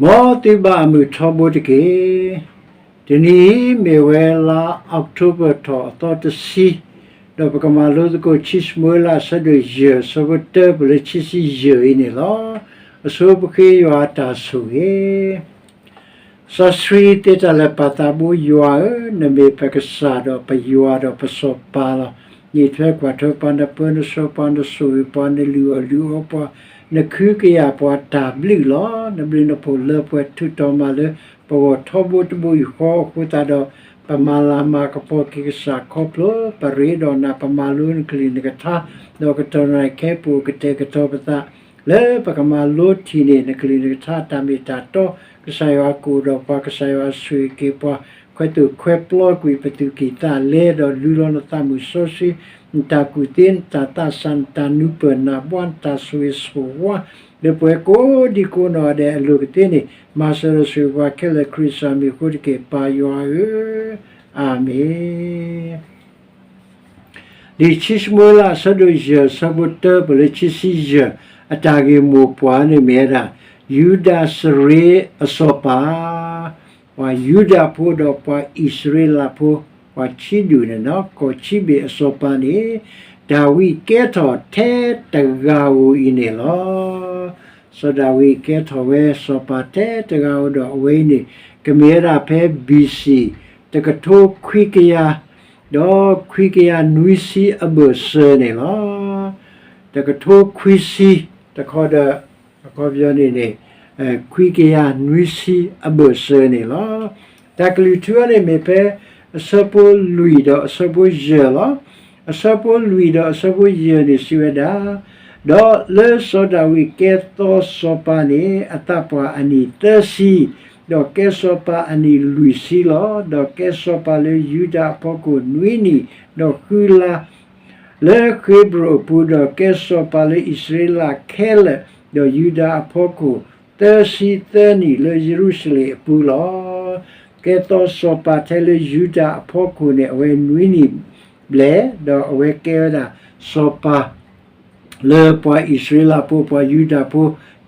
မ်သုဘၣ်အမုာ်ထီဘိတက့ၢ်. တနံၤအံၤမ့ၢ်ဝဲလါအီးကထိဘၢၣ်ထီၣ်အသီတဆံ, ဒီးပကမၤလိသကိးခံၡမူၤအ့လးအဆၢဒိၣ်ယဲၢ် အဆၢဖိတၢပၢၢ်လၢခံဆံယဲၢ်အံၤန့ၣ်လီၤ. အဆိပဃ့ယွၤအတၢ်ဆိၣ်ဂ့ၤ စီဆှံသ့တၢ်လၢာ်ပာ်သးဘိယွၤဧၢ, နမ့ၢ်ပကစၢ်ဒီးပယွၤဒီးပစီၤပၤလီၤ. နအံးထွဲကွၢ်ထွဲပှၤ, နပၢနဆှၢပှၤ, နဆိၣ်ဂ့ၤပှၤ, နလုၢ်အီၣ်လုၢ်အီပှၤ, နခုကယာ်ပှၤတၢ်ဘျုးလီၤ. နဘျုးနဖှိၣ်လၢပှဲၤ ထုးထီၣ်မၤလၢပဂီၢ်ထီဘိတဘိယူၢ်ဃီအဃိသတးဒီး, ပမၤလၤမၤကပီၤက့ၤကစၢ်ခီဖျိ, ပရ့ဒီးနၤ ပမၤလိနကလုၢ်နကထါ, ဒီးကတီၢ်နၢ်ခဲအံၤပအိၣ်ကတဲာ်ကတီၤပသး လၢပကမၤလိထံၣ်န့ၢ် နကလုၢ်နကထါတၢ်မ့ၢ်တၢ်တီ, ကစၢ်ယွၤကအိၣ်ဒီးပှၤ, ကစၢ်ယွၤဆိၣ်ဂ့ၤက့ၤပှၤ, ခွဲးသိၣ်ခွဲးပျီကွံာ်ပသူၣ်ကံၢ်သးလဲ, ဒီးလူလီၤနသးမုၢ်စီဆှံ, နတၢ်ကူၣ်သ့, နတၢ်သးစၢ်, နတၢ်နူၤပၢၢ်နၢ်ဘှါ, နတၢ်ဆိၣ်ဂ့ၤဆိၣ်ဝါ, လၢပှဲၤကိးဒံကိးနီၢ်ဂၤဒဲးအလိၤကသ့န့ၣ်, မၤစၢၤဒီးဆိၣ်ဂ့ၤပှၤခဲလၢာ် ခရံာ်ကစၢ်မံၤအဃိတက့ၢ်, ပၢ်ယွၤဧၢ, အၤမ့ၣ်. လံာ်ခံၡမူၤအ့လး အဆၢဒိၣ်ယဲၢ် အဆၢဖိတၢပၢၢ်လၢခံဆံယဲၢ်, အတၢ်ဂ့ၢ်မိၢ်ပှၢ်န့ၣ်မ့ၢ်ဝဲဒၣ် ယူဒၤစရ့အစီၤပၤ, ပှၤယူဒၤဖိဒီးပှၤအံၣ်စရ့လးဖိ, ပှၤခံဒူၣ်န့ၣ်, ကီၢ်ခံဘ့ၣ်အစီၤပၤန့ၣ်, ဒၤဝံးကဲထီၣ်ထဲတဂၤဧိၤအံၤန့ၣ်လီၤ. စီၤဒၤဝံးကဲထီၣ်ဝဲစီၤပၤထဲတဂၤဧိၤဒီး အဝဲအံၤန့ၣ် ကမ့ၢ်ဝဲဒၣ်ဖဲ ဘီၣ်စံၣ် တကထိခွံကယၤ ဒီးခွံကယၤနွံဆံအဘၢၣ်စၢၤန့ၣ်လီၤ. တကထိခွံဆံ, တခီဒီး, အခီပညီန့ၣ်န့ၣ်, ခွံကယၤနွံဆံအဘၢၣ်စၢၤန့ၣ်လီၤ. တၢ်ကလုၢ်ထူအံၤန့ၣ်မ့ၢ်ဖဲ အဆၢဖိလွံၢ်ဒီးအဆၢဖိယဲၢ်လီၤ. အဆၢဖိလွံၢ်ဒီးအဆၢဖိယဲၢ်န့ၣ်စံးဝဲဒၣ်, ဒီးလၢစီၤဒၤဝံးကဲသီစီၤပၤန့ၣ် အသးပှၢ်အနံၣ်သၢဆံ, ဒီးကဲစီၤပၤအနံၣ်လွံၢ်ဆံလီၤ. ဒီးကဲစီၤပၤလၢယူဒၤအဖီခိၣ်နွံနံၣ်, ဒီးဃုလါ လၢဃ့ဘြိၣ်အပူၤ, ဒီးကဲစီၤပၤလၢအံၣ်စရ့လးခဲလၢာ်, ဒီးယူဒၤအဖီခိၣ်သၢဆံသၢနံၣ်လၢယရူၤၡလ့ၣ်အပူၤလီၤ. ကဲသီစီၤပၤထဲလၢယူဒၤအဖီခိၣ်န့ၣ် အဝဲနွံနံၣ်ဘျဲၣ်, ဒီးအဝဲကဲဝဲဒၣ်စီၤပၤ လၢပှၤအံၣ်စရ့လးဖိ, ပှၤယူဒၤဖိ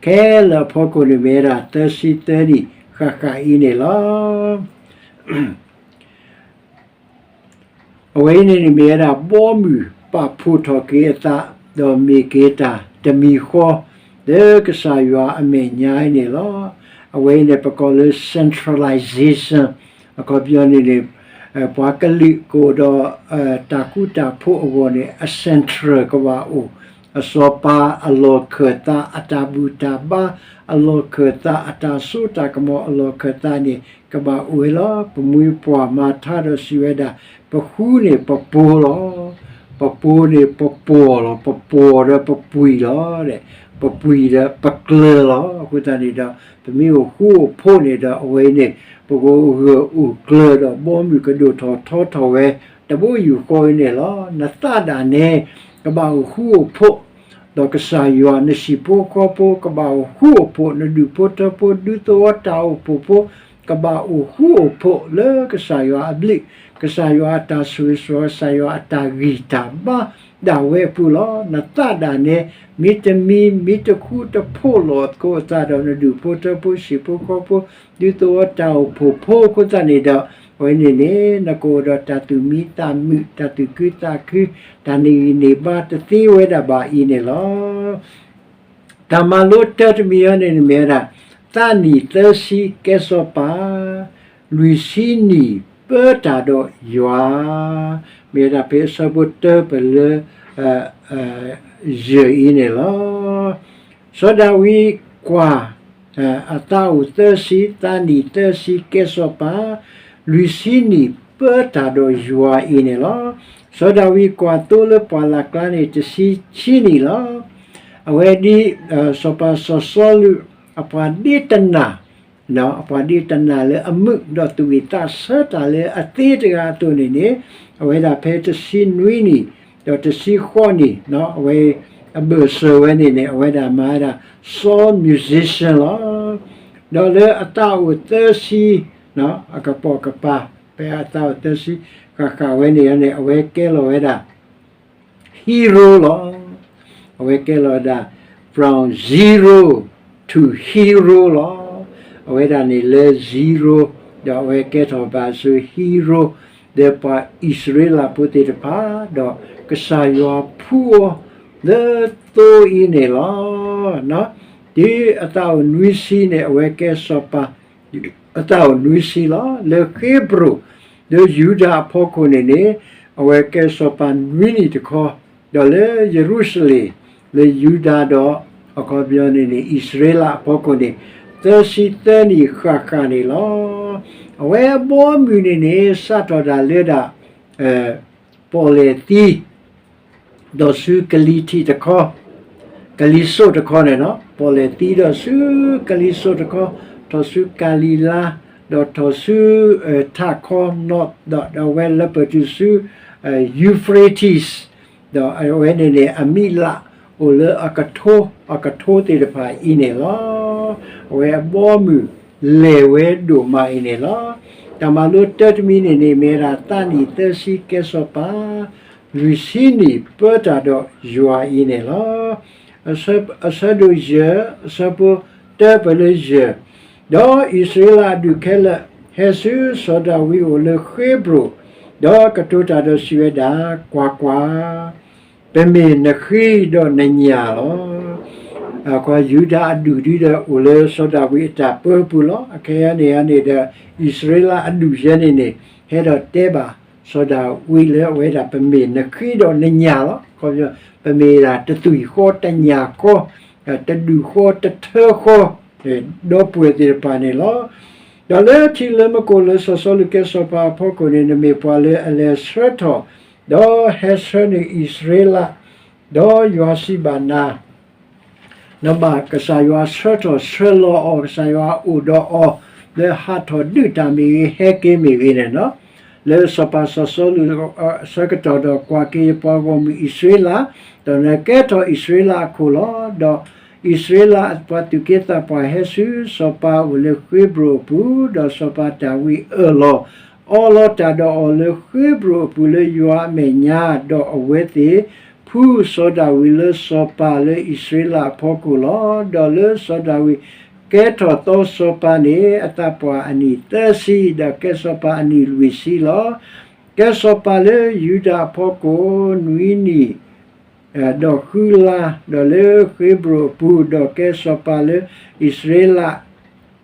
ခဲလၢာ်အဖီခိၣ်န့ၣ် မ့ၢ်ဝဲဒၣ်သၢဆံသၢနံၣ်ဃၣ်ဃၣ်အံၤန့ၣ်လီၤ. အဝဲအံၤန့ၣ်န့ၣ်မ့ၢ်ဝဲဒၣ် ဘီမုၢ်ပာ်ဖှိၣ်ထီၣ်က့ၤအသး, ဒီးမ့ၢ်က့ၤတၢ်တမံၤဃီ လၢကစၢ်ယွၤအမဲာ်ညါအံၤန့ၣ်လီၤ. အဝဲအံၤန့ၣ် ပကိးလၢ centralization, အခီပညီန့ၣ်န့ၣ် ပှၤကလုာ်ကအိၣ်ဒီး တၢ်ဃူတၢ်ဖိးအဂီၢ်န့ၣ် အ central ကဘၣ်အိၣ်, အစီၤပၤအလီၢ်ခၢၣ်သး အတၢ်ဘူၣ်တၢ်ဘါ အလီၢ်ခၢၣ်သး အတၢ်စိတၢ်ကမီၤအလီၢ်ခၢၣ်သးန့ၣ် ကဘၣ်အိၣ်ဝဲလီၤ. ပမှံပှၢ်မၤထါဒီးစံးဝဲဒၣ်, ပဃူန့ၢ်ပပှီၤလီၤ. ပပှီၤန့ၣ်ပပှီၢ်လီၤ. ပပှီၢ်ဒီးပပှံာ်လီၤ. ပပှံာ်ဒီးပကျၢၤလီၤ. အဃိသတးန့ၣ်ဒီး ပမ့ၢ်အိၣ်ဃူအိၣ်ဖိးန့ၣ်ဒီး အဝဲအံၤန့ၣ် ပကအိၣ်ဂၢၢ်အိၣ်ကျၢၤဒီး ဘီမုၢ်ကဒိၣ်ထီၣ်ထီထီၣ်ဝဲ တဘိယူၢ်ဃီအံၤန့ၣ်လီၤ. နသးဒၣ်နဲ ကဘၣ်အိၣ်ဃူအိၣ်ဖိး ဒီးကစၢ်ယွၤ, နဟံၣ်ဖိဃီဖိကဘၣ်အိၣ်ဃူအိၣ်ဖိး, နဒူၣ်ဖိထၢဖိ ဒူသဝီတၢ်အိၣ်ဖှိၣ်ဖိ ကဘၣ်အိၣ်ဃူအိၣ်ဖိးလၢကစၢ်ယွၤအဘျုး, ကစၢ်ယွၤအတၢ်ဆိၣ်ဂ့ၤဆိၣ်ဝါ, ကစၢ်ယွၤအတၢ်ဂံၢ်တၢ်ဘါဒၣ်ဝဲအပူၤလီၤ. နသးဒၣ်နဲ မ့တမံ မ့တဃူတဖိးလီၤသကိးအသးဒီး နဒူၣ်ဖိထၢဖိ ဟံၣ်ဖိဃီဖိ ဒူသဝီတၢ်အိၣ်ဖှိၣ်ဖိအဃိသတးန့ၣ်ဒီး အဝဲန့ၣ်န့ၣ် နကအိၣ်ဒီးတၢ်သူၣ်မံသးမုာ်, တၢ်သူၣ်ခုသးခု, တၢ်န့ၢ်ဂံၢ်န့ၢ်ဘါတသ့ဝဲဒၣ်ဘၣ်အံၤန့ၣ်လီၤ. တၢ်မၤလိတၢတမံၤအံၤန့ၣ် မ့ၢ်ဝဲဒၣ် သးနံၣ်သၢဆံကဲစီၤပၤ, လွံၢ်ဆံနံၣ်ပၢတၢ်ဒီးယွၤ, မ့ၢ်ဝဲဒၣ်ဖဲအဆၢဖိတၢပၢၢ်လၢ ယဲၢ်အံၤန့ၣ်လီၤ. စီၤဒၤဝံးကွၢ် အသးအိၣ်သၢဆံ, သးနံၣ်သၢဆံကဲစီၤပၤ, လွံၢ်ဆံနံၣ်ပၢတၢ်ဒီးယွၤအံၤန့ၣ်လီၤ. စီၤဒၤဝံးကွၢ်သိလၢပှၢ်လၢ်ကျါန့ၣ် တဆံခံနံၣ်လီၤ. အဝဲဒ် စီၤပၤစီၤစီလူး အပှၤဒ့တနၢ် အပှၤဒ့တနၢ်လၢအမုာ် ဒီးသူၣ်ဝံၣ်သးဆၢတၢ်လၢအသ့တဂၤအသိးန့ၣ်န့ၣ်, အဝဲဒၣ်ဖဲတဆံနွံနံၣ် ဒီးတဆံဃိးနံၣ် အဝဲအဘၢၣ်စၢၤဝဲန့ၣ်န့ၣ် အဝဲဒၣ်မၤဝဲဒၣ် စီ musician လီၤ. ဒီးလၢအသးအိၣ်သၢဆံ အကပိာ်ကပၤ ဖဲအသးအိၣ်သၢဆံဃၣ်ဃၣ်ဝဲန့ၣ်န့ၣ် အဝဲကဲလီၤဝဲဒၣ် hero လီၤ. အဝဲကဲလီၤဝဲဒၣ် from zero to hero လီၤ. အဝဲဒၣ်န့ၣ်လၢ zero ဒီးအဝဲကဲထီၣ်ဘၣ်ဆူ hero ဒီးပှၤအံၣ်စရ့လးဖိသ့ၣ်တဖၣ် ဒီးကစၢ်ယွၤဖှူအီၤလၢသိအံၤန့ၣ်လီၤ. ဒ်အသးအိၣ်နွံဆံန့ၣ် အဝဲကဲစီၤပၤ အသးအိၣ်နွံဆံလီၤ. လၢဃ့ဘြိၣ် လၢယူဒၤအဖီခိၣ်န့ၣ်န့ၣ် အဝဲကဲစီၤပၤနွံနံၣ်တခီ, ဒီးလၢယရူၤၡလ့ၣ် လၢယူဒၤဒီး အခီပညီန့ၣ်န့ၣ် အံၣ်စရ့လးအဖီခိၣ်န့ၣ် သၢဆံသၢနံၣ်ဃၣ်ဃၣ်န့ၣ်လီၤ. အဝဲအဘီအမုၢ်န့ၣ်န့ၣ် စးထီၣ်ဒၣ်လၢဒၣ် ပီၣ်လဲၣ်သံ ဒီးဆူကလံၤထံးတခီ, ကလံၤစိးတခီန့ၣ်လီၤ. ပီၣ်လဲၣ်သံဒီးဆူကလံၤစိးတခီ, ထီၣ်ဆူကၤလံၤလါ, ဒီးထီၣ်ဆူ ထးခီနီၣ်, ဒီးအဝဲလၢပတုၤဆူ Euphrates, ဒီးအဝဲန့ၣ်န့ၣ် အမံးလးအိၣ်လၢအကထိ, အကထိသ့ၣ်တဖၣ်အံၤန့ၣ်လီၤ. အဝဲအဘီအမုၢ်လဲၢ်ဝဲဒိၣ်မးအံၤန့ၣ်လီၤ. တၢ်မၤလိတၢ်တမံၤန့ၣ်န့ၣ် မ့ၢ်ဝဲဒၣ်သးနံၣ်သၢဆံကဲစီၤပၤ လွံၢ်ဆံနံၣ်ပၢတၢ်ဒီးယွၤအံၤန့ၣ်လီၤ. အဆၢဒိၣ်ယဲၢ်, အဆၢဖိတၢပၢၢ်လၢယဲၢ်, ဒီးအံၣ်စရ့လးအဒူၣ်ခဲလၢာ် ဟဲဆူစီၤဒၤဝံးအအိၣ်လၢဃ့ဘြိၣ်, ဒီးကတိၤတၢ်ဒီးစံးဝဲဒၣ်, ကွၢ်ကွၢ်, ပမ့ၢ်နဃံဒီးနညၣ်လီၤ. ကွၢ်ယူဒၤအဒူၣ်ဒုဒီးအိၣ်လၢစီၤဒၤဝံးအတၢ်ပၢပူၤလီၤ. အခဲအံၤန့ၣ်န့ၣ်ဒီး အံၣ်စရ့လးအဒူၣ်ယဲန့ၣ်န့ၣ် ဟဲဒီးတဲဘၣ်စီၤဒၤဝံးလၢအဝဲဒၣ် ပမ့ၢ်နဃံဒီးနညၣ်လီၤ. ပမ့ၢ်ဒၣ်တသွံၣ်ဃီတညၣ်ဃီ, တဒူၣ်ဃီတထၢဃီ, ဒီပုၢ်ဝဲၢ်သ့ၣ်တဖၣ်န့ၣ်လီၤ. ဒီးလၢထံလၢမကအိၣ်လၢစီၤစီလူးကဲစီၤပၤအဖီခိၣ်န့ၣ် နမ့ၢ်ပှၤလၢအလဲၤဆှၢထီၣ်, ဒီးဟဲဆှၢန့ၢ်အံၣ်စရ့လး, ဒီးယွၤစံးဘၣ်နၤ နဘၣ်ကစၢ်ယွၤဆှၢထီၣ်ဆှၢလီၤအီၤ, ကစၢ်ယွၤအိၣ်ဒီးအီၤ လၢဟးထီၣ်ဒုးတၢ်မ့ၢ်ဂ့ၤ, ဟဲက့ၤမ့ၢ်ဂ့ၤန့ၣ်လီၤ. လၢစီၤပၤစီၤစီလူးအဆၢကတီၢ်ဒီး ကွၢ်က့ၤယပှၤဂီၢ်မုၢ်အံၣ်စရ့လး, ဒီးနကဲထီၣ်အံၣ်စရ့လးအခိၣ်လီၤ. ဒီးအံၣ်စရ့လးပှၤသူၣ်က့သးပှၢ်ဟဲဆူစီၤပၤအအိၣ်လၢဃ့ဘြိၣ်အပူၤ, ဒီးစီၤပၤဒၤဝံးအၢၣ်လီၤ အီလီၤတၢ်ဒီးအီၤလၢဃ့ဘြိၣ်အပူၤလၢယွၤအမဲာ်ညါ, ဒီးအဝဲသ့ၣ်ဖှူစီၤဒၤဝံးလၢစီၤပၤလၢအံၣ်စရ့လးအဖီခိၣ်လီၤ. ဒီးလၢစီၤဒၤဝံးကဲထီၣ်သီစီၤပၤန့ၣ် အသးပှၢ်အနံၣ်သၢဆံ, ဒီးကဲစီၤပၤအနံၣ်လွံၢ်ဆံလီၤ. ကဲစီၤပၤလၢယူဒၤအဖီခိၣ်နွံနံၣ် ဒီးဃုလါ, ဒီးလၢဃ့ဘြိၣ်အပူၤ, ဒီးကဲစီၤပၤလၢအံၣ်စရ့လး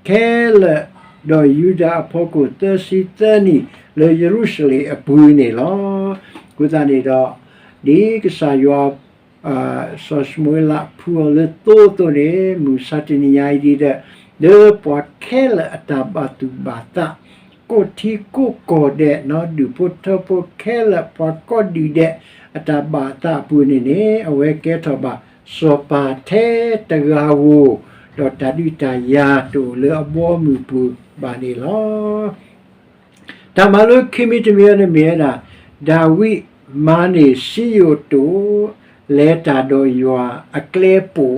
ခဲလၢာ်, ဒီးယူဒၤအဖီခိၣ်သၢဆံသၢနံၣ်လၢယရူၤၡလ့ၣ်အပူၤန့ၣ်လီၤ. အဃိသတးန့ၣ်ဒီး ဒ်ကစၢ်ယွၤ စီၤၡမူၤအ့လးဖှူအီၤလၢသိအသိးန့ၣ် မုၢ်မဆါတနံၤညါအံၤဒ်ဒီး လၢပှၤခဲလၢာ်အတၢ်ဘၣ်သူၣ်ဘၣ်သး, ကိးထံကိးကီၢ်ဒဲး, ဒူၣ်ဖိထၢဖိခဲလၢာ် ပှၤကိးဒူၣ်ဒဲး အတၢ်ဘၣ်အသးအပူၤန့ၣ်န့ၣ် အဝဲကဲထီၣ်ဘၣ်စီၤပၤထဲတဂၤဧိၤ, ဒီးတၢ်ဒုးတၢ်ယၤတအိၣ်လၢအဘီအမုၢ်ပူၤဘၣ်န့ၣ်လီၤ. တၢ်မၤလိခံမံၤတမံၤအံၤန့ၣ်မ့ၢ်ဝဲဒၣ် ဒၤဝံးမၤန့ၢ်စံယိၣ်တိာ် လဲၤတၢ်ဒီးယွၤအကျဲပိာ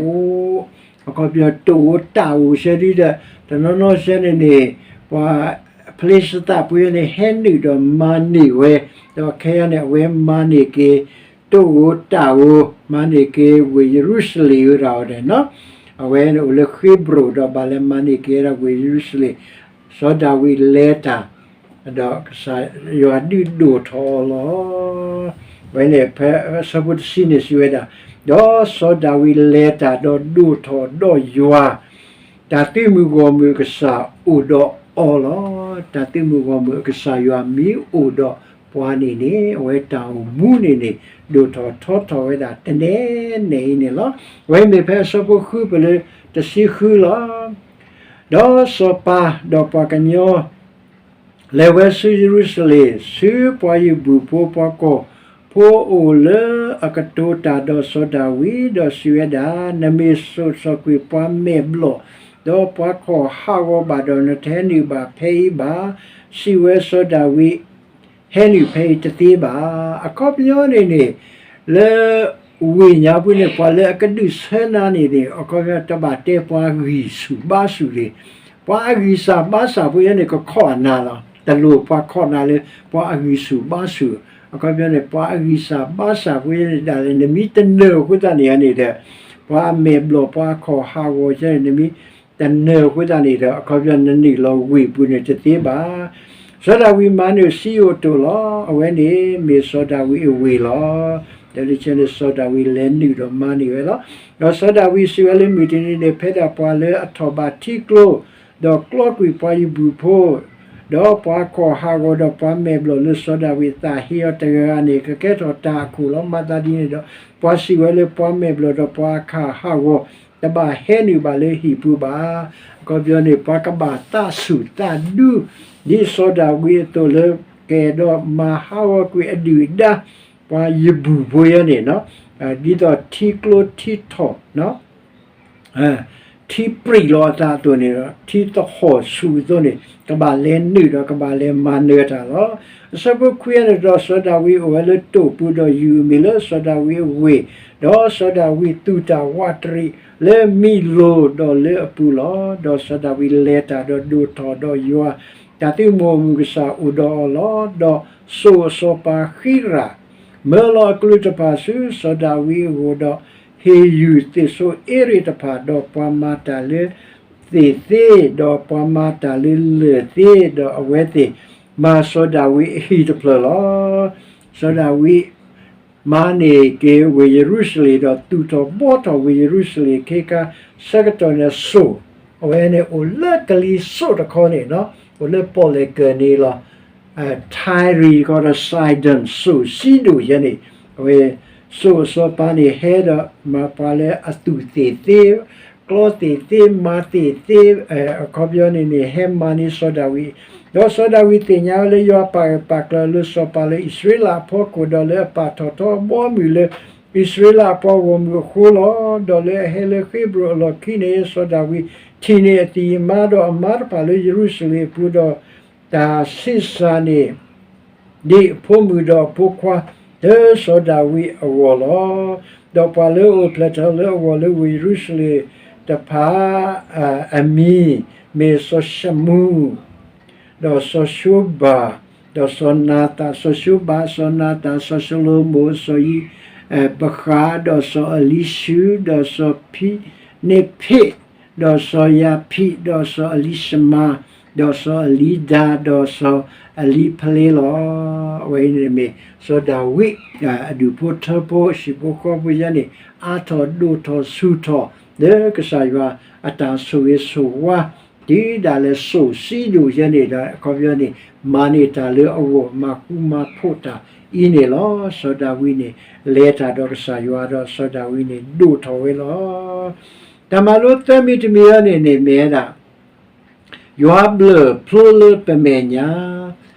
်, အခီပညီတိာ်ဧိၤတၢ်ဧိၤဆၢဒ်ဒီး တနီၤနီၤဆၢန့ၣ်န့ၣ် ပှၤဖလ့ၡသးဖိန့ၣ် ဟဲနုာ်ဒီးမၤန့ၢ်ဝဲ, ဒီးခဲအံၤန့ၣ် အဝဲမၤန့ၢ်က့ၤ တိာ်ဧိၤတၢ်ဧိၤ, မၤန့ၢ်က့ၤဝ့ၢ်ယရူၤၡလ့ၣ်ဝဲဒၣ်အီၤန့ၣ်လီၤ. အဝဲန့ၣ်အိၣ်လၢဃ့ဘြိၣ်ဒီးဘၣ်လဲၤမၤန့ၢ်က့ၤဝဲဒၣ်ဝ့ၢ်ယရူၤၡလ့ၣ်, စီၤဒၤဝံးလဲၤတၢ် ဒီးကစၢ်ယွၤဒုးဒိၣ်ထီၣ်အီၤလီၤ. အဝဲန့ၣ်ဖဲအဆၢဖိတဆံန့ၣ်စံးဝဲဒၣ်, ဒီးစီၤဒၤဝံးလဲၤတၢ်ဒီးဒိၣ်ထီၣ်ဒီးယွၤ တၢ်သုးမုၢ်ဂီၢ်မုၢ်အကစၢ်အိၣ်ဒီးအီၤလီၤ. တၢ်သုးမုၢ်ဂီၢ်မုၢ်အကစၢ်ယွၤမ့ၢ်အိၣ်ဒီးပှၤန့ၣ်န့ၣ် အဝဲတၢ်အိၣ်မူန့ၣ်န့ၣ် ဒိၣ်ထီၣ်ထီထီၣ်ဝဲဒၣ်တနဲနဲအံၤန့ၣ်လီၤ. အဝဲမ့ၢ်ဖဲအဆၢဖိဃုပၢၢ်လၢတဆံဃုလီၤ. ဒီးစီၤပၤဒီးပှၤကညီ လဲၤဝဲဆူယရူၤၡလ့ၣ် ဆူပှၤယဘူၣ်ဖိပှၤကီၢ်ဖိအအိၣ်လၢအကတိၤတၢ်ဒီးစီၤဒၤဝံး ဒီးစံးဝဲဒၣ်, နမ့ၢ်စိာ်ထီၣ်ကွံာ်ပှၤမဲာ်ဘျီၣ် ဒီးပှၤခီၣ်ဟးဂီၤဘၣ်ဒီး နတဟဲနုာ်ဘၣ်ဖဲအံၤဘၣ်. စံးဝဲစီၤဒၤဝံး, ဟဲနုာ်ဖဲအံၤတသ့ဘၣ်. အခီပညီန့ၣ်န့ၣ် လၢဝ့ၢ်ညါပူၤန့ၣ် ပှၤလၢအကဒုးဆၢနၤန့ၣ်န့ၣ် အခီပညီတဘၣ်တဲပှၤဂံၢ်ဆူၣ်ဘါဆူၣ်လံ. ပှၤအဂံၢ်စၢ်ဘါစၢ်ဖိယဲန့ၣ် ကခီၣ်အနၤလီၤ. တလိၣ်ပှၤခီၣ်နၤလၢ ပှၤအဂံၢ်ဆူၣ်ဘါဆူၣ်, အခီပညီန့ၣ် ပှၤအဂံၢ်စၢ်ဘါစၢ်ဖိယဲန့ၣ်ဒၣ်လဲာ် နမ့ၢ်တနၢၤအဃိသတးန့ၣ်န့ၣ်ဒီး ပှၤအမဲာ်ဘျီၣ် ပှၤအခီၣ်ဟးဂီၤယဲန့ၣ် နမ့ၢ် တနၢၤအဃိသတးန့ၣ်ဒီး အခီပညီနနုာ်လီၤဝ့ၢ်ပူၤန့ၣ်တသ့ဘၣ်. စီၤဒၤဝံးမၤနၢၤစံယိၣ်တိာ်လီၤ. အဝဲန့ၣ်မ့ၢ်စီၤဒၤဝံးအဝ့ၢ်လီၤ. ဒီးလၢခံန့ၣ် စီၤဒၤဝံးလဲၤနုာ်ဒီးမၤန့ၢ်ဝဲလီၤ. ဒီးစီၤဒၤဝံးစံးဝဲလၢ မုၢ်တနံၤန့ၣ် ဖဲဒၣ်ပှၤလၢအထီၣ်ဘးထံကျိ ဒီးကျီကွံာ်ပှၤယဘူၣ်ဖိ ဒီးပှၤခီၣ်ဟးဂီၤဒီးပှၤမဲာ်ဘျီၣ်လၢစီၤဒၤဝံးအသးဟ့အီၤတဂၤဂၤန့ၣ် ကကဲထီၣ်တၢ်အခိၣ်လီၤ. မၤသးဒ်န့ၣ်ဒီး ပှၤစံးဝဲလၢပှၤမဲာ်ဘျီၣ်ဒီးပှၤခီၣ်ဟးဂီၤ တဘၣ်ဟဲနုာ်ဘၣ်လၢဟံၣ်ပူၤဘၣ်. အခီပညီန့ၣ် ပှၤကဘၣ်သးဆူၣ်သးဒူ ဒ်စီၤဒၤဝံးအသိးလၢ ကအဲၣ်ဒိးမၤဟးဂီၤကွံာ်အဒုၣ်အဒါ ပှၤယဘူၣ်ဖိယဲန့ၣ် ဒ်သိးထံကျိထံထီၣ် ထံပြံးလီၤအသးအသိးန့ၣ်ဒီး ထံသဟီၣ်ဆူၣ်အသိးန့ၣ် ကဘၣ်လဲၤနုာ်ဒီးကဘၣ်လဲၤမၤနၢၤတၢ်လီၤ. အဆၢဖိခွံန့ၣ်ဒီး စီၤဒၤဝံးအိၣ်ဝဲလၢတိာ်ပူၤဒီးယုၢ်အမံၤလၢစီၤဒၤဝံးအဝ့ၢ်, ဒီးစီၤဒၤဝံးသူၣ်တၢ်ဝးတရံးလၢမံလိၤဒီးလၢအပူၤလီၤ. ဒီးစီၤဒၤဝံးလဲၤတၢ်ဒီးဒိၣ်ထီၣ်ဒီးယွၤ တၢ်သုးမုၢ်မုၢ်ကစၢ်အိၣ်ဒီးအီၤလီၤ. ဒီးစိာ်အစီၤပၤဃံရၣ် မၢလီၤအကလူးတဖၣ်ဆူစီၤဒၤဝံးအဂီၢ်ဒီး ဟ့ၣ်ယုၢ်သ့ၣ်ဆိအ့ရ့ၣ်တဖၣ်, ဒီးပှၤမၤတၢ်လၢသ့ၣ်သ့, ဒီးပှၤမၤတၢ်လၢလၢၢ်သ့, ဒီးအဝဲသ့ၣ်မၤစီၤဒၤဝံးအဟံၣ်တဖျၢၣ်လီၤ. စီၤဒၤဝံး မၤန့ၢ်က့ၤဝ့ၢ်ယရူၤၡလ့ၣ် ဒီးသူၣ်ထီၣ်ဘှီထီၣ်ဝ့ၢ်ယရူၤၡလ့ၣ် ခဲခါဆၢကတီၢ်န့ၣ်စိာ်, အဝဲန့ၣ်အိၣ်လၢကလံၤစိးတခီန့ၣ်, အိၣ်လၢပီၣ်လဲၣ်ကၢၢ်န့ၣ်လီၤ. ထံရံၤကီးဒီး Sidon စိာ်စံဒိၣ်ယဲန့ၣ်, အဝဲစိာ်အစီၤပၤန့ၣ်ဟဲဒီးမၤပှၤလၢအသူၣ်သ့ၣ်သ့, ကျီသ့ၣ်သ့, မၤသ့ၣ်သ့, အခီပညီန့ၣ်န့ၣ် ဟဲမၤန့ၢ်စီၤဒၤဝံး, ဒီးစီၤဒၤဝံးသ့ၣ်ညါဝဲလၢယွၤပာ်ဂၢၢ်ပာ်ကျၢၤလၢစီၤပၤလၢအံၣ်စရ့လးအဖီခိၣ်, ဒီးလၢအပာ်ထီၣ်ထီအဘီအမုၢ်လၢ အံၣ်စရ့လးအပှၤဂီၢ်မုၢ်အဃိလီၤ. ဒီးလၢအဟဲလၢဃ့ဘြိၣ်အလီၢ်ခံန့ၣ် စီၤဒၤဝံးထံၣ်န့ၢ်အသံၣ်အမါဒီးအမါတဖၣ်လၢယရူၤၡလ့ၣ်အပူၤ, ဒီးတၢ်ဆံးစၢ်န့ၣ် ဒ်အဖိမုၣ်ဒီးအဖိခွါ လၢစီၤဒၤဝံးအဂီၢ်လီၤ. ဒီးပှၤလၢအအိၣ်ဖျဲၣ်ထီၣ်လၢအဂီၢ်လၢဝ့ၢ်ယရူၤၡလ့ၣ်တဖၣ် အမံၤမ့ၢ်စီၤၡမူ ဒီးစီၤၡိဘၤ, ဒီးစီၤနၤသၣ်, စီၤၡိဘၤ, စီၤနၤသၣ်, စီၤၡလိၤမိၣ်, စီၤယံးဘဃး, ဒီးစီၤအလံၤၡူး, ဒီးစီၤဖံနဖ့း, ဒီးစီၤယၤဖံး, ဒီးစီၤအလံၤၡမၤ, ဒီးစီၤအလံၤဒၤ, ဒီးစီၤအလံၤဖလ့လီၤ. အဝဲအံၤန့ၣ်မ့ၢ်စီၤဒၤဝံး အဒူၣ်ဖိထၢဖိဟံၣ်ဖိဃီဖိယဲန့ၣ် အါထီၣ်ဒိၣ်ထီၣ်ဆူၣ်ထီၣ် လၢကစၢ်ယွၤအတၢ်ဆိၣ်ဂ့ၤဆိၣ်ဝါ တုၤဒၣ်လဲာ်စိာ်စံဒိၣ်ယဲန့ၣ်ဒီး အခီပညီန့ၣ် မၤန့ၢ်တၢ်လၢအဂီၢ် မၤဃူမၤဖိးတၢ်အံၤန့ၣ်လီၤ. စီၤဒၤဝံးန့ၣ် လဲၤတၢ်ဒီးကစၢ်ယွၤဒီး စီၤဒၤဝံးန့ၣ် ဒိၣ်ထီၣ်ဝဲလီၤ. တၢ်မၤလိသၢမံၤတမံၤအံၤန့ၣ်န့ၣ် မ့ၢ်ဝဲဒၣ် ယွၤဘျၢၣ်ဖျိလၢပမဲာ်ညါ,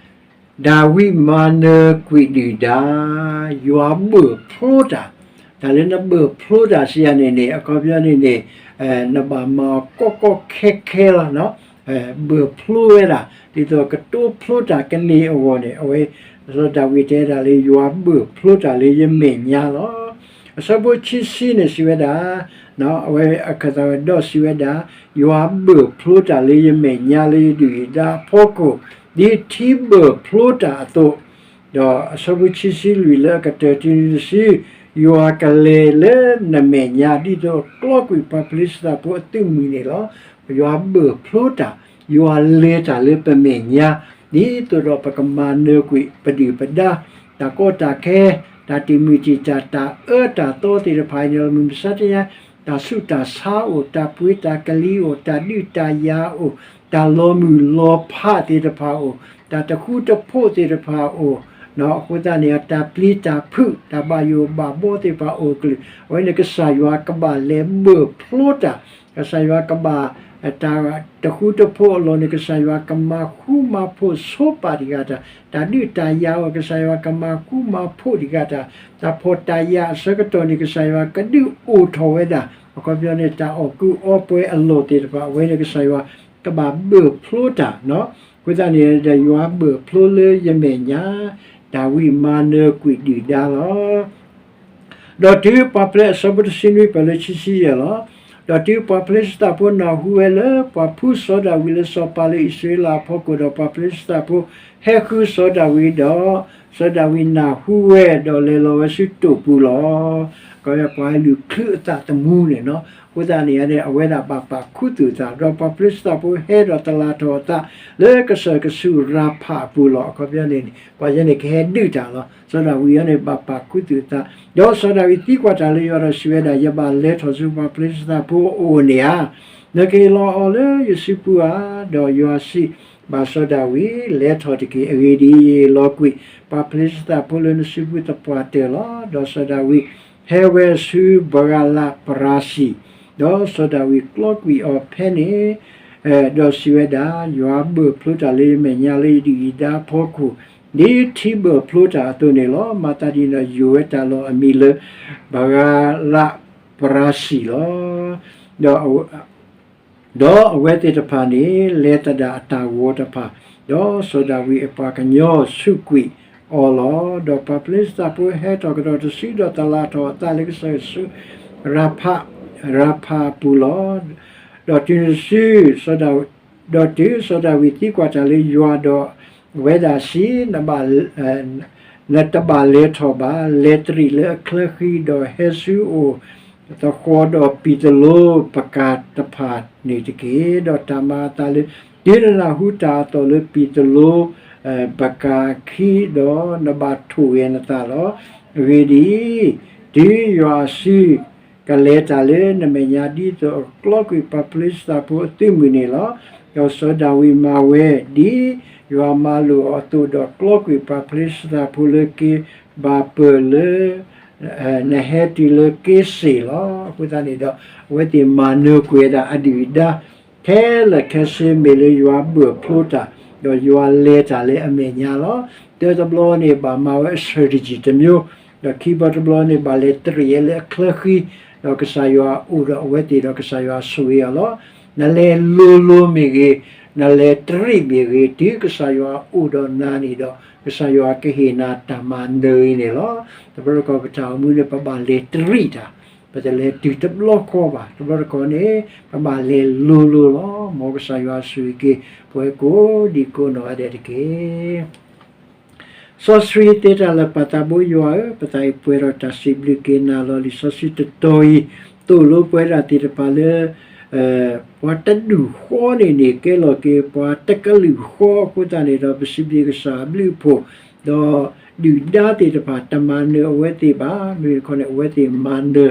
ဒၤဝံးမၤနၢၤကွံာ်ဒုၣ်ဒါ, ယွၤဘျၢၣ်ဖျိတၢ်, တၢ်လၢနဘျၢၣ်ဖျိတၢ်စံးယၤန့ၣ်န့ၣ် အခီပညီန့ၣ်န့ၣ် နဘၣ်မၤအီၤကီကီခဲခဲလီၤ. ဘျၢၣ်ဖျိဝဲဒၣ် ဒ်သိးကတိဖျိတၢ်ကန့ၢ်အဂီၢ်န့ၣ် အဝဲ စီၤဒၤဝံးတဲဒၣ်လၢ ယွၤဘျၢၣ်ဖျိတၢ်လၢယမဲာ်ညါလီၤ. အဆၢဖိခံဆံန့ၣ်စံးဝဲဒၣ် အဝဲအခၢၣ်သးဝဲဒီးစံးဝဲဒၣ်, ယွၤဘျၢၣ်ဖျိတၢ်လၢယမဲာ်ညါလၢယဒုၣ်ယဒါအဖီခိၣ် ဒ်ထံဘျၢၣ်ဖျိတၢ်အသိး, ဒီးအဆၢဖိခံဆံလွံၢ်လၢအကတၢၢ်တုၤနုၤတစု, ယွၤကလဲၤလၢနမဲာ်ညါ ဒ်သိးအကျီကွံာ်ပှၤဖလံၡသးဖိအသုးမုၢ်န့ၣ်လီၤ. ယွၤဘျၢၣ်ဖျိတၢ်, ယွၤလဲၤတၢ်လၢပမဲာ်ညါ, ဒ်သိးဒီးပကမၤနၢၤကွံာ်ပဒုၣ်ပဒါ, တၢ်ကီတၢ်ခဲ, တၢ်တံာ်မုၢ်တံာ်တာ်, တၢ်အၢတၢ်သီသ့ၣ်တဖၣ်အံၤန့ၣ်လီၤ. မုၢ်မဆါတနံၤညါ တၢ်ဆူးတၢ်ဆါအိၣ်, တၢ်ပှ့ၤတၢ်ကလံၤအိၣ်, တၢ်ဒုးတၢ်ယၤအိၣ်, တၢ်လီၤမုၢ်လီၤဖးသ့ၣ်တဖၣ်အိၣ်, တၢ်တဃူတဖိးသ့ၣ်တဖၣ်အိၣ်, အဃိသတးန့ၣ် တၢ်ပျံၤတၢ်ဖုး, တၢ်ဘၣ်ယိၣ်ဘၣ်ဘီသ့ၣ်တဖၣ်အိၣ်အကလုာ်, အဝဲန့ၣ်ကစၢ်ယွၤကဘၣ်လဲၤဘျၢၣ်ဖျိတၢ်, ကစၢ်ယွၤကဘၣ် တၢ်တဃူတဖိးအလီၢ်န့ၣ် ကစၢ်ယွၤကမၤဃူမၤဖိးဆိပာ်တံၢ်ဃာ်တၢ်, တၢ်ဒုးတၢ်ယၤအိၣ် ကစၢ်ယွၤကမၤဃူမၤဖိးတံၢ်ဃာ်တၢ်, တၢ်ဖှီၣ်တၢ်ယာ်အဆၢကတီၢ်န့ၣ် ကစၢ်ယွၤကဒုးအိၣ်ထီၣ်ဝဲဒၣ်, အခီပညီန့ၣ် တၢ်အီၣ်ကုးအီပှဲၤအလီၢ်သ့ၣ်တဖၣ် အဝဲန့ၣ်ကစၢ်ယွၤကဘၣ်ဘျၢၣ်ဖျိတၢ်, အဃိသတးန့ၣ်ဒီး ယွၤဘျၢၣ်ဖျိလၢယမဲာ်ညါ, ဒၤဝံးမၤနၢၤကွံာ်ဒုၣ်ဒါလီၤ. ဒီးတုၤပှၤဖလံ, အဆၢဖိတဆံနွံပၢၢ်လၢခံဆံယဲၢ်လီၤ. ဒီးတုၤပှၤဖလံၡသးဖိနၢ်ဟူဝဲလၢ ပှၤဖှူစီၤဒၤဝံးလၢစီၤပၤလၢအံၣ်စရ့လးအဖီခိၣ်ဒီး ပှၤဖလံၡသးဖိဟဲဃုစီၤဒၤဝံးဒီး စီၤဒၤဝံးနၢ်ဟူဝဲဒီးလဲၤလီၤဝဲဆူတိာ်ပူၤလီၤ. ကီးပှၤလုၢ်ချုအသးသမူန့ၣ်လီၤ. အဃိသတးန့ၣ်န့ၣ် အဝဲဒၣ်ဘၣ်ပာ်ခူသူၣ်အသး ဒီးပှၤဖလ့ၡသးဖိဟဲဒီးတလၤထီၣ်အသး လၢကစၢၢ်ကဆူးရၤဖးအပူၤလီၤ. အခီပညီန့ၣ်န့ၣ် ပှၤယဲန့ၣ်ကဟဲဒုးတၢ်လီၤ. စီၤဒၤဝံးအံၤန့ၣ် ဘၣ်ပာ်ခူသူၣ်အသး, ဒီးစီၤဒၤဝံးသံကွၢ်တၢ်လၢယွၤဒီးစံးဝဲဒၣ်, ယဘၣ်လဲၤထီၣ်ဆူပှၤဖလ့ၡသးဖိအအိၣ်န့ၣ်ဧါ. နကဟ့ၣ်လီၤအီၤလၢယစုပူၤဧါ. ဒီးယွၤစံးဘၣ်စီၤဒၤဝံး, လဲၤထီၣ်တက့ၢ်. အဂ့ၢ်ဒ်အံၤ, ယဟ့ၣ်လီၤကွံာ်ပှၤဖလ့ၡသးဖိလၢနစုပူၤသပှၢ်တၢၢ်လီၤ. ဒီးစီၤဒၤဝံး ဟဲဝဲဆူဘၤလးပရၤစံး, ဒီးစီၤဒၤဝံးကျီကွံာ်အီၤဖဲန့ၣ်, ဒီးစံးဝဲဒၣ်, ယွၤဘၢၣ်ဖျိတၢ်လၢယမဲာ်ညါလၢယဒုၣ်ယဒါအဖီခိၣ်, ဒ်ထံဘၢၣ်ဖျိတၢ်အသိးန့ၣ်လီၤ. မၤသးဒ်န့ၣ်ဒီး ယိာ်ဝဲတၢ်လီၢ်အမံၤလၢ ဘၤလးပရၤစံးလီၤ. ဒီး ဒီးအဝဲသ့ၣ်တဖၣ်န့ၣ် လဲၤသဒၣ်အတၢ်ဂီၤတဖၣ်, ဒီးစီၤဒၤဝံးအပှၤကညီဆူးကွံာ်အီၤလီၤ. ဒီးပှၤဖလ့ၡသးဖိဟဲထီၣ်ကဒီးတစု ဒီးတလၤထီၣ်အသးလၢကစၢၢ်ဆူရၤဖး, ရၤဖးအပူၤလီၤ. ဒီးတုၤနုၤတစု ဒီးတုၤစီၤဒၤဝံးသံကွၢ်တၢ်လၢယွၤဒီး အဝဲဒၣ်စံး, နတဘၣ်လဲၤထီၣ်ဘၣ်. လဲၤတရံးလၢအချၢဃံ ဒီးဟဲဆူအအိၣ်သဃီၤဒီးပံၤသလိပကၤတဖၣ်န့ၣ်တက့ၢ်. ဒီးတၢ်မၤအသးလၢ တုၤနနၢ်ဟူတၢ်အသီၣ်လၢပံၤသလိ ပကၤခံဒီး နဘၣ်ထိၣ်ဂဲၤနသးလီၤ. အဂ့ၢ်ဒ်အံၤ, တုၤယွၤအစုကလဲၤတၢ်လၢနမဲာ်ညါဒ်သိးအကျီကွံာ်ပှၤဖလ့ၡသးဖိအသုးမုၢ်န့ၣ်လီၤ. ဒီးစီၤဒၤဝံးမၤဝဲဒ်ယွၤမၤလိာ်အီၤအသိး, ဒီးကျီကွံာ်ပှၤဖလ့ၡသးဖိလၢက့ၤဘၣ်ပၢၢ်လၢ နဟဲတုၤလၢက့စ့ၣ်လီၤ. အဃိသတးန့ၣ်ဒီး အဝဲသ့ၣ်မၤနၢၤကွံာ်ဝဲဒၣ်အဒုၣ်အဒါ ခဲလၢာ်ခဲဆ့ မ့ၢ်လၢယွၤဘၢၣ်ဖျိတၢ်, ဒီးယွၤလဲၤတၢ်လၢအမဲာ်ညါလီၤ. တၢတဘျီန့ၣ် ဘၣ်မၤဝဲအ strategy တမျိုး, ဒီးခံဘျီတဘျီန့ၣ် ဘၣ်လဲၤတရံးလၢအချၢဃံ, ဒီးကစၢ်ယွၤအိၣ်ဒီးအဝဲသ့ၣ်ဒီး ကစၢ်ယွၤဆိၣ်ဂ့ၤအီၤလီၤ. နလဲၤလိၤလိၤမ့ၢ်ဂ့ၤ, နလဲၤတရံးမ့ၢ်ဂ့ၤ, တုၤကစၢ်ယွၤအိၣ်ဒီးနၤန့ၣ်ဒီး ကစၢ်ယွၤကဟ့ၣ်နၤတၢ်မၤနၢၤအံၤန့ၣ်လီၤ. တဘျီတခီၣ်ပတၢ်အိၣ်မူန့ၣ် ပဘၣ်လဲၤတရံးတၢ်, ပတလဲၤတုၤတဘျီဃီဘၣ်. တဘျီတခီၣ်န့ၣ် ပဘၣ်လဲၤလိၤလိၤလီၤ. မ်ကစၢ်ယွၤဆိၣ်ဂ့ၤက့ၤ ပဝဲကိးဒံကိးနီၢ်ဂၤဒဲးတက့ၢ်. စီဆှံသ့တၢ်လၢာ်ပၢ်သးဘိယွၤဧၢ, ပသးအံၤပှဲၤဒီးတၢ်စံးဘျုးက့ၤနၤလီၤ. လံာ်စီဆှံတတီၤအံၤ သိၣ်လိပှဲၤဒၣ်သ့ၣ်တဖၣ်လၢ ပှၤတဒူၣ်ဃီန့ၣ်န့ၣ် ကဲလီၤက့ၤပှၤတကလုာ်ဃီအဃိသတးန့ၣ်ဒီး ပစံးဘျုးကစၢ်အဘျုးအဖှိၣ်, ဒီးဒုၣ်ဒါသ့ၣ်တဖၣ် တမၤနၢၤအဝဲသ့ၣ်ဘၣ်. မ့မ့ၢ်တခီန့ၣ် အဝဲသ့ၣ်မၤနၢၤ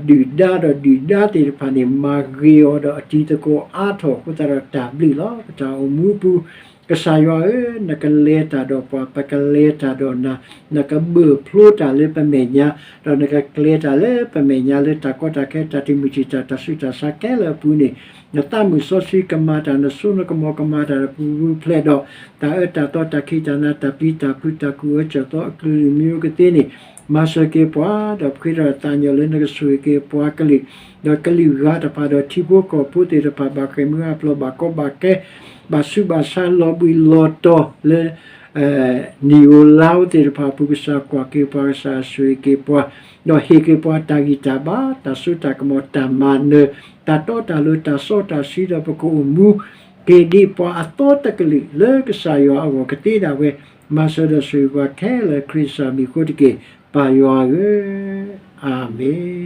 ဒုၣ်ဒါဒီးဒုၣ်ဒါသ့ၣ်တဖၣ်န့ၣ် မၤဂ့ၤအီၤဒီးအတံၤသကိးအါထီၣ်အဃိသတးဒီးတၢ်ဘျုးလီၤ. ပတၢ်အိၣ်မူပူၤ ကစၢ်ယွၤဧၢ, နကလဲၤတၢ်ဒီးပှၤ, ပကလဲၤတၢ်ဒီးနၤ, နကဘၢၣ်ဖျိတၢ်လၢပမဲာ်ညါ, ဒီးနကကျဲၤတၢ်လၢပမဲာ်ညါလၢတၢ်ကီတၢ်ခဲ တၢ်တမုာ်တံာ်တာ် တၢ်ဆူးတၢ်ဆါခဲလၢာ်အပူၤန့ၣ်, နသးမုၢ်စီဆှံကမၤတၢ်, နစိနကမီၤကမၤတၢ်ဒီးပူၤပူၤဖျဲးဒီး တၢ်အၢတၢ်သီ တၢ်ခံးတၢ်နၤ တၢ်ပျံၤတၢ်ဖုး တၢ်ကူၣ်အၢကူၣ်သီအကလုာ်ကလုာ်မံၤကသ့န့ၣ် မၤစၢၤက့ၤပှၤ, ဒီးပဃ့ဒီးသးကညီၤလၢနကဆိၣ်ဂ့ၤက့ၤပှၤကလုာ်, ဒီးကလုာ်ဂၤတဖၣ်ဒီးထံဖိကီၢ်ဖိသ့ၣ်တဖၣ် ဘၣ်ဃ့ၢ်မှံဟးဖျိး ဘၣ်ကီဘၣ်ခဲ ဘၣ်ဆူးဘၣ်ဆါလီၤဘှံးလီၤတီၤလၢ နံၣ်ဧိၤလါဧိၤသ့ၣ်တဖၣ်အပူၤ ကစၢ်ကွၢ်က့ၤပှၤ ကစၢ်ဆိၣ်ဂ့ၤက့ၤပှၤ, ဒီးဟ့ၣ်က့ၤပှၤတၢ်ဂံၢ်တၢ်ဘါ တၢ်စိတၢ်ကမီၤ တၢ်မၤနၢၤ တၢ်တီတၢ်လိၤ တၢ်စီတၢ်ဆှံ ဒီးပကအိၣ်မူက့ၤဒ်ပှၤအသီတကလုာ်လၢကစၢ်ယွၤအဂီၢ်ကသ့ဒၣ်ဝဲ, မၤစၢၤဒီးဆိၣ်ဂ့ၤပှၤခဲလၢာ်ခရံာ်ကစၢ်မံၤအဃိတက့ၢ်, ပၢ်ယွၤဧၢ, အၤမ့ၣ်.